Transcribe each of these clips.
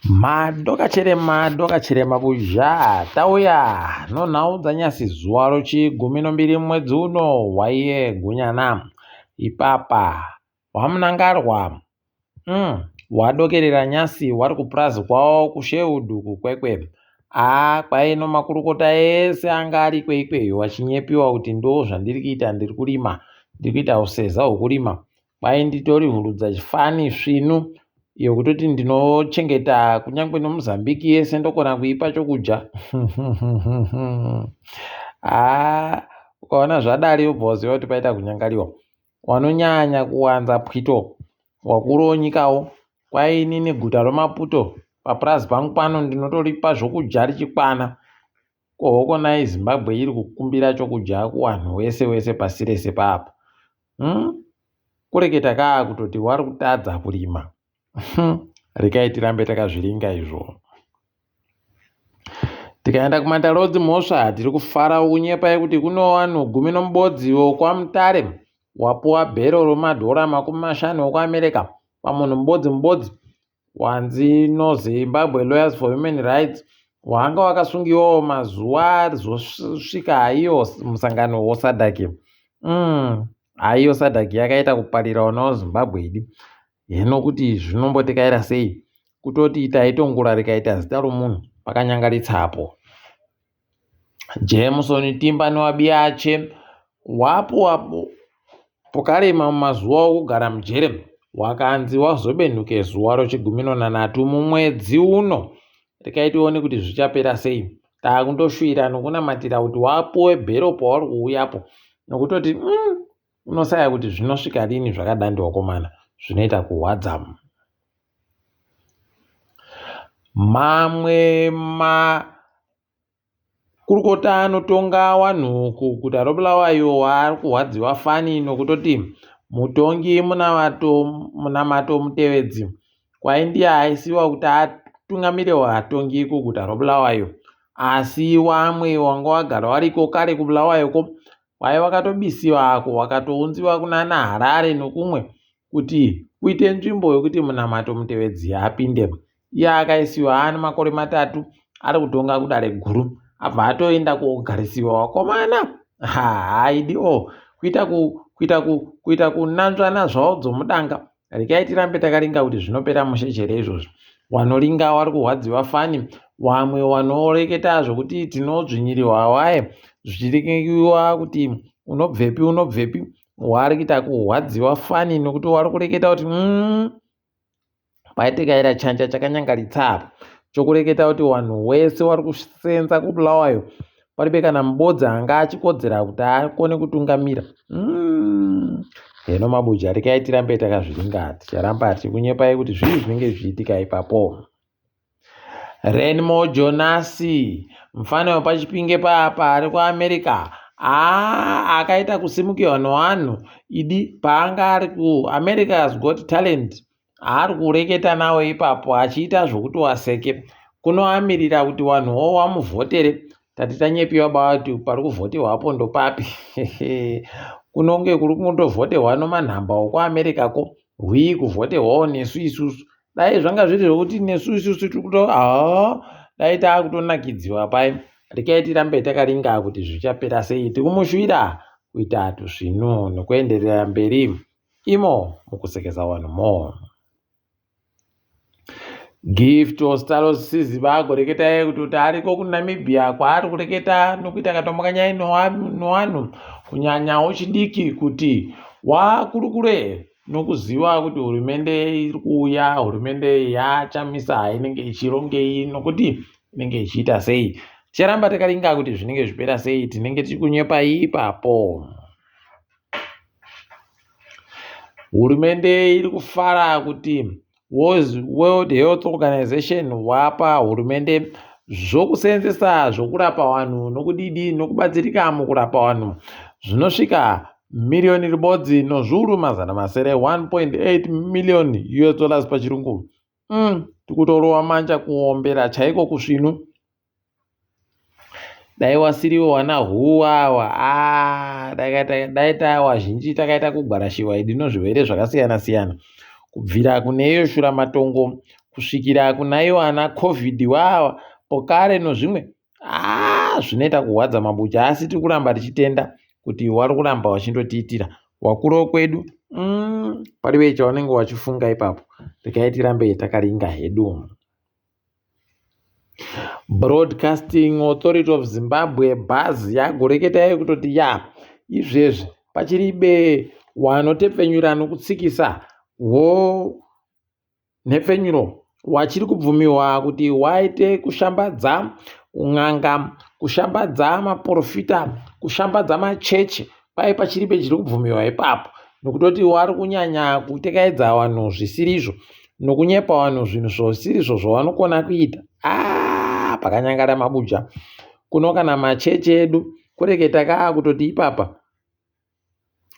Madokachirema dokachirema kuzha tauya nonhau dzanyasi zuva rochigumi nombiri mwedzi uno waiye gunyana ipapa wamunangarwa mm, wadokerera nyasi wari kupurazi kwawo kusherwood kukwekwe aa kwaino makurukota ese anga ariko ikweyo wachinyepiwa kuti ndo zvandiri kuita ndiri kurima ndiri kuita useza hwekurima Kwai nditori hurudza chifani svinu yekutoti ndinochengeta kunyange nomuzambiki yese ndokona kuipa chokudya haa ukaona zvadari wobva waziva kuti paita kunyangariwa wanonyanya kuwanza pwito wakuru wonyikawo kwai inini guta romaputo papurazi pangu pano ndinotoripa zvokudya richikwana ko hokonai zimbabwe iri kukumbira chokudya kuwanhu wese wese pasi rese paapa hmm? Kureketa kaa kutoti wari kutadza kurima. Hmm. Rekai tirambe takazviringa izvo. Tikaenda kuMantalodzi mhosva tiri kufara kunyepa yekuti kuno vanhu gumi nomubodzi wokwaMutare wapuwa bhero remadhora 50 okuAmerica pamunhu mubodzi mubodzi wanzi no Zimbabwe Lawyers for Human Rights wanga wakasungiwawo mazuva azosvika haiyo musangano woSADC mm, haiyo SADC yakaita kuparirawo nawo Zimbabwe idi hino kuti zvinombotekaira sei kutoti taitongura rikaita zita romunhu pakanyangaritsa apo Jameson Timba newabiyache wapuwa pokarema mumazuva okugara mujere wakanzi wazobenhuke zuva rochigumi nonanhatu mumwedzi uno rekai tione kuti zvichapera sei takundoshuvira nokunamatira kuti wapuwe bhero pauri kuuyapo nokutoti mm, unosaya kuti zvinosvika rini zvakadandi wakomana zvinoita kuhwadza mamwe ma Kurukota anotonga wanhu kuguta roBulawayo ari kurwadziwa fani nokutoti mutongi Munamato Munamato Mutevedzi kwaindiye aisiwa kuti atungamire vatongi kuguta roBulawayo asi wamwe wanga wagara wariko kare kuBulawayo ko kwai wakatobisiwa ako wakatounziwa kunana Harare nokumwe kuti kuite nzvimbo yokuti Munamato Mutevedzi apinde. Iye akaisiwa aane makore matatu ari kutonga kudare guru abva atoenda kogarisiwa wakomana haaidi o oh, kuita ku kuita ku kuita kunanzvana zvawo dzomudanga regai tirambe takaringa kuti zvinopera mushe chere izvozvo wanoringa wari kurwadziwa fani wamwe wanoreketa zvokuti tinodzvinyiriwa waye zvichiringiwa kuti unobvepi unobvepi wari kuita kurwadziwa fani nokuti wari kureketa kuti mm, paitikaira chanja chakanyangaritsa apa chokureketa kuti vanhu wese wari kusenza kubulawayo paribe kana mubodzi anga achikodzera kuti akone kutungamira mm. heno mabuja rekai tirambe takazviringa ticharamba tichikunyepai kuti zvii zvinenge zvichiitika ipapo Renmo Jonasi mfana wepachipinge paapa ari kuAmerica aa akaita kusimukirwa nevanhu idi paanga ari kuAmerica has got talent aari kureketa nawo ipapo achiita zvokuti waseke kunoamirira kuti vanhuwo wamuvhotere tati tanyepiwa baba kuti pari kuvhoterwa apo ndopapi kunonge kuri kundovhoterwa nomanhamba okuAmerica ko hwii kuvhoterwawo nesu isusu dai zvanga zviri zvekuti nesu isusu tiri kuto haa dai taakutonakidziwa pai rekai tirambe takaringa kuti zvichapera sei tikumushuvira kuita tusvinu nekuenderera mberi imo mukusekesa vanhu mo Gift Ostallos Siziba agoreketa iye kuti kuti ariko kuNamibia kwaari kureketa nokuita katombo kanyai nowanhu kunyanya wechidiki kuti wakurukure nokuziva kuti hurumende iri kuuya hurumende yachamisa inenge ichirongei nokuti inenge ichiita sei ticharamba takaringa kuti zvinenge zvipera sei tinenge tichikunyepai ipapo hurumende iri kufara kuti World Health Organization wapa hurumende zvokuseenzesa zvokurapa vanhu nokudidi nokubatsirika mukurapa vanhu zvinosvika miriyoni ribodzi nozviuru 600 1.8 million us dollars pachirungu mm, tikutorova manja kuombera chaiko kusvinu dai wasiriwo wana huwa awa ah, dai tawazhinji takaita kugwarashiwa idi nozvirwere zvakasiyana siyana kubvira kune iyo shuramatongo kusvikira kuna iwo ana covid wawa pokare nozvimwe haa zvinoita kurwadza mabuja asi tiri kuramba tichitenda kuti wari kuramba wachindotiitira wakuru kwedu paribe chaunenge wachifunga ipapo regai tirambe takaringa hedu. Broadcasting Authority of Zimbabwe bhazi yagoreketa yayo kutoti ya izvezvi pachiribe wanotepfenyura nokutsikisa wo nhepfenyuro wachiri kubvumiwa kuti waite kushambadza n'anga kushambadza maporofita kushambadza machechi kwai pachiribe chiri kubvumiwa ipapo nokutoti wari kunyanya kutekaidza vanhu zvisirizvo nokunyepa vanhu zvinhu zvosirizvo zvavanokona kuita aa pakanyangara mabuja kuno kana machechi edu kureketa kaa kutoti ipapa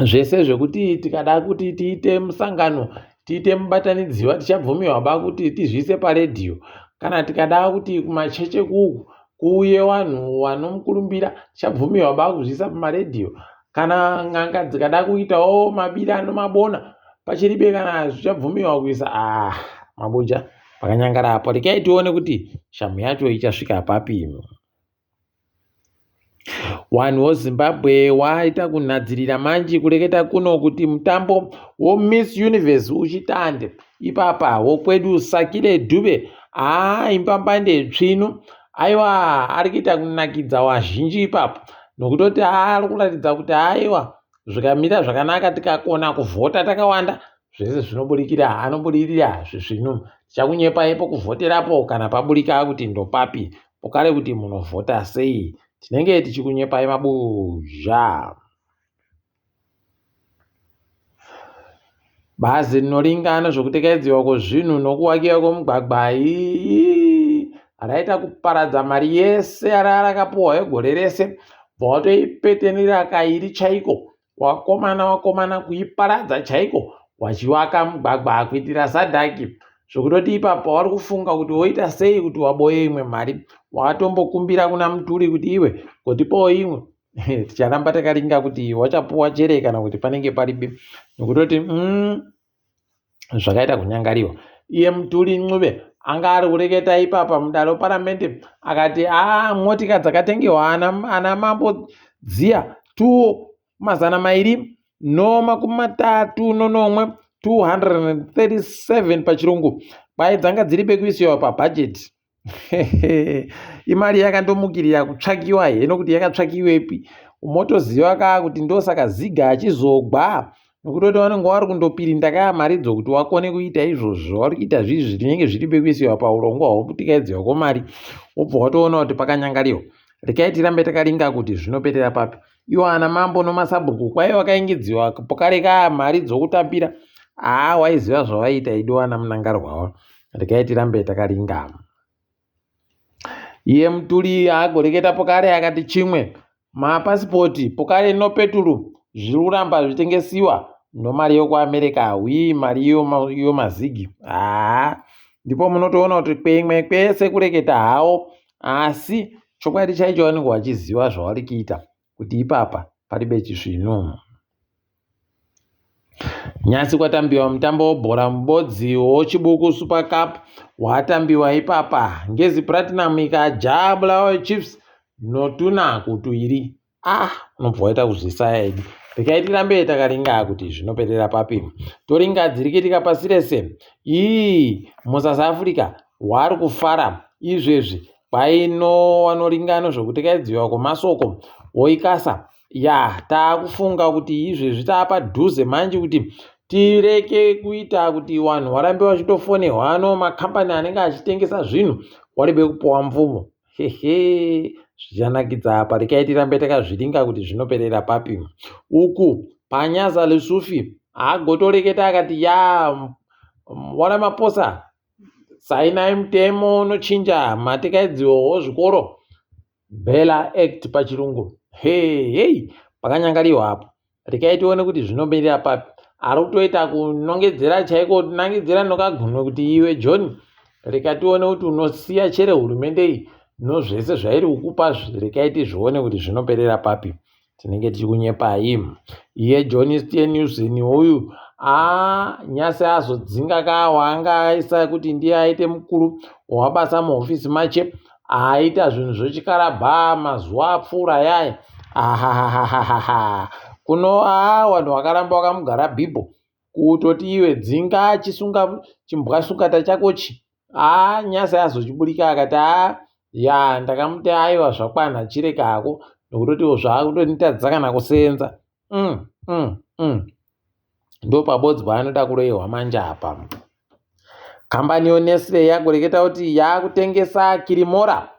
zvese zvekuti tikada kuti tiite musangano tiite mubatanidziwa tichabvumiwa ba kuti tizviise paredhiyo kana tikada kuti kumacheche kuku kuuye vanhu vanomukurumbira tichabvumiwa ba kuzviisa pamaredhiyo kana n'anga dzikada kuitawo mabira nomabona pachiribe kana zvichabvumiwa kuisa ah mabuja pakanyangara apo rekai tione kuti shamhu yacho ichasvika papi. Wanhu woZimbabwe waita kunhadzirira manji kureketa kuno kuti mutambo woMiss Universe uchitande ipapa wokwedu Sakile Dube haa imbambande tsvinu aiwa ari kuita kunakidza wazhinji ipapo nokutoti ari kuratidza kuti aiwa zvikamira zvakanaka tikakona kuvhota takawanda zvese zvinoburikira anobudirira zvisvinu tichakunyepai pokuvhoterapo kana paburika kuti ndopapi pokare kuti munovhota sei tinenge tichikunyepai mabuzha. Bazi rinoringa nezvekutekaidziwa kwezvinhu nokuwakiwa kwemugwagwa ii raita kuparadza mari yese yararakapuhwa yegore rese bva watoipetenera kairi chaiko Wakomana wakomana kuiparadza chaiko wachivaka mugwagwa kuitira sadhaki zvekutoti ipapo wari kufunga kuti woita sei kuti waboye imwe mari watombokumbira kuna mutuli kuti iwe gotipawo imwe ticharamba takaringa kuti wachapuwa chere kana kuti panenge paribe nokutoti zvakaita kunyangariwa iye mutuli ncube anga ari kureketa ipapa mudare reparamende akati aa motika dzakatengewa ana mambo dziya 2 237 237 pachirungu kwai dzanga dziri pekuisiwa pabhajeti imari yakandomukirira kutsvakiwa he nokuti yakatsvakiwepi motoziva ka kuti ndosaka ziga achizogwa nokutoti vanenge vari kundopirinda kaya mari dzokuti wakone kuita izvozvo zvavari kuita zvizvi zvinenge zviri pekuisiwa paurongwa hwokutikaidzewa kwemari wobva watoona kuti pakanyangariwa rekai tirambe takaringa kuti zvinopetera papi iwo ana mambo nomasabhuku kwai wakaingidziwa pokare kaya mari dzokutambira haa waiziva zvawaiita idiwa ana munangarwawa regai tirambe takaringa iye mutuli agoreketa pokare akati chimwe mapasipoti pokare nopeturu zviri kuramba zvichitengesiwa nomari yokuamerica hwii mari yomazigi haa ndipo munotoona kuti kwemwe kwese kureketa hawo asi chokwadi chaicho vanenge vachiziva zvavari kuita kuti ipapa paribe chisvinu. Nyasi kwatambiwa mutambo webhora mubodzi woChibuku Super Cup watambiwa ipapa. Ngezi Platinum ikaja Bulawayo Chiefs notuna kutuiri. Ah, unobva waita kuzvisaya idi. Regai tirambe takaringa kuti zvinoperera papi. Toringa dzirikitika pasi rese. Ii, muSouth Africa wari kufara izvezvi Paino wanoringano zvekutekaidziwa kwemasoko woikasa ya taakufunga kuti izvezvi taapadhuze manje kuti tireke kuita kuti vanhu varambe vachitofonerwa ano makambani anenge achitengesa zvinhu waribe kupuwa mvumo hehe zvichanakidza apa rekai tirambe takazviringa kuti zvinoperera papi uku panyaza lesufi agotoreketa akati ya wana maposa Sainai mutemo unochinja matekaidziwo ozvikoro Bella Act pachirungu. Hey, hey, pakanyangariwa apo. Rekai tione kuti zvinomirira papi. Ari kutoita kunongedzera chaiko kunangidzira nokagunwe kuti iwe John reka tione kuti unosiya chere hurumende iyi nozvese zvairi kukupa rekai tizvione kuti zvinoperera papi. Tinenge tichikunyepai. Iye John Steenhuisen uyu Haa nyasi azodzinga ka waanga aisa kuti ndiye aite mukuru wabasa muhofisi mache aita zvinhu zvochikarabha mazuva apfuura yaya ahahahahaha kuno aa vanhu vakaramba vakamugara bhibho kutoti iwe dzinga chisunga chimbwasungata chakochi haa nyasi azochiburika akati haa ya ndakamuti aiwa zvakwana chireka hako nokutoti zvakutonditadzisa kana kuseenza mm, mm, mm. Ndopabodzi paanoda kuroiwa manje apa. Kambani yoNestle yagoreketa kuti yakutengesa kirimora.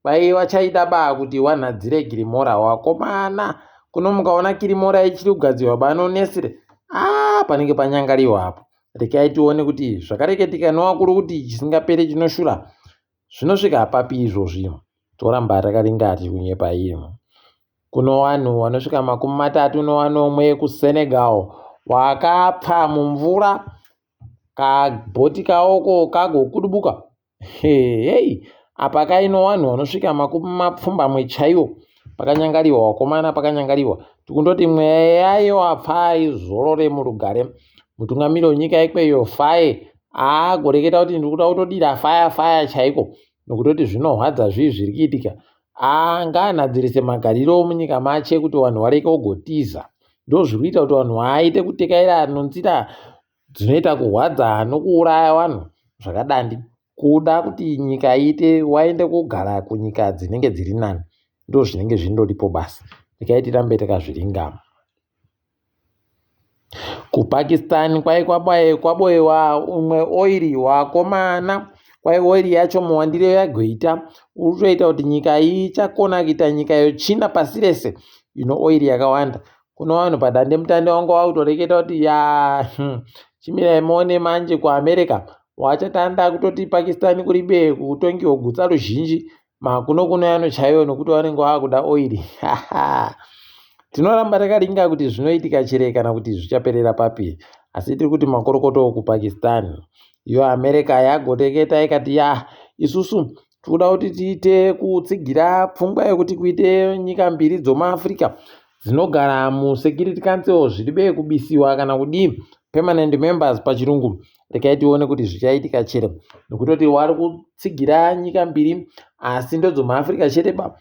Kwai vachaida ba kuti wanhadzire kirimora wakomana. Kuno mukaona kirimora ichiri kugadzirwa pano Nestle. Ah, panenge panyangariwa apo. Rekai tione kuti zvakareketika newakuru kuti chisingapere chinoshura. Zvinosvika papi izvozvi? Toramba takaringa tikunyepa iye. Kuno vanhu vanosvika 37 kuSenegal wakapfa mumvura kabhoti kaoko kagokudubuka. Hei, apa kaino vanhu vanosvika 80 chaiwo. Pakanyangariwa wakomana, pakanyangariwa. Tikundoti mweya yewapfa izorore murugare. Mutungamiri wenyika ikweyo Faye aagoreketa kuti ndiri kuda kutodira faya faya chaiko nokutoti zvinohwadza zvii zviri kuitika. Aa ngaanadzirise magariro omunyika mache kuti vanhu vareke kugotiza. Ndozviri kuita kuti vanhu vaite kutekaira nonzira dzinoita kuhwadza nokuuraya vanhu zvakadandi. Kuda kuti nyika iite waende kogara kunyika dzinenge dziri nani. Ndozvinenge zvindoripo basi. Rekai tirambe takazviringa. KuPakistan kwai kwaboewa umwe oiri wakomana kwai oiri yacho muwandire yagoita uri kutoita kuti nyika iyi ichakona kuita nyika yechina pasi rese ino oiri yakawanda. Kuno vanhu padandemutande wanga wakutoreketa kuti ya chimirai muone manje kuAmerica wachatanda kutoti Pakistan kuribe kutongi hwegutsa ruzhinji makuno kuno yano chaiyo nokuti vanenge vakuda oiri tinoramba takaringa kuti zvinoitika chere kana kuti zvichaperera papi asi tiri kuti makorokoto kupakistan iyo america yagoteketa ikati ya isusu tikuda kuti tiite kutsigira pfungwa yekuti kuite nyika mbiri dzomuafrica dzinogara musecurity council zviri bee kubisiwa kana kudii permanent members pachirungu regai tione kuti zvichaitika chere nokutoti wari kutsigira nyika mbiri asi ndodzomuafrica chete ba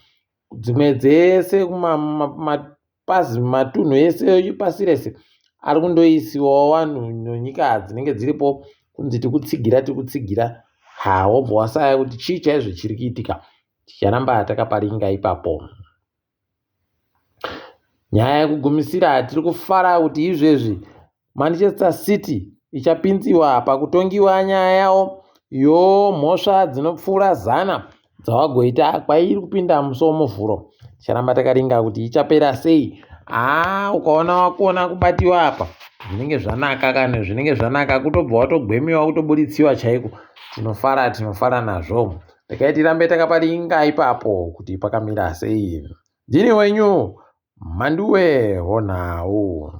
dzimwe dzese kumapazi matunhu ese pasi rese ari kundoisiwawo vanhu nenyika dzinenge dziripo kunzi tikutsigira tikutsigira ha wobva wasaya kuti chii chaizvo chiri kuitika ticharamba takaparinga ipapo Nyaya yekugumisira tiri kufara kuti izvezvi Manchester City ichapinziwa pakutongiwa nyaya yawo yomhosva dzinopfuura zana dzawagoita kwairi kupinda musi womuvhuro. Ticharamba takaringa kuti ichapera sei. Haa ukaona wakona kubatiwa apa zvinenge zvanaka kana zvinenge zvanaka kutobva watogwemiwa kutoburitsiwa chaiko. Tinofara tinofara nazvo. Regai tirambe takaparinga ipapo kuti pakamira sei. Ndini wenyu Mhanduwe Honhau.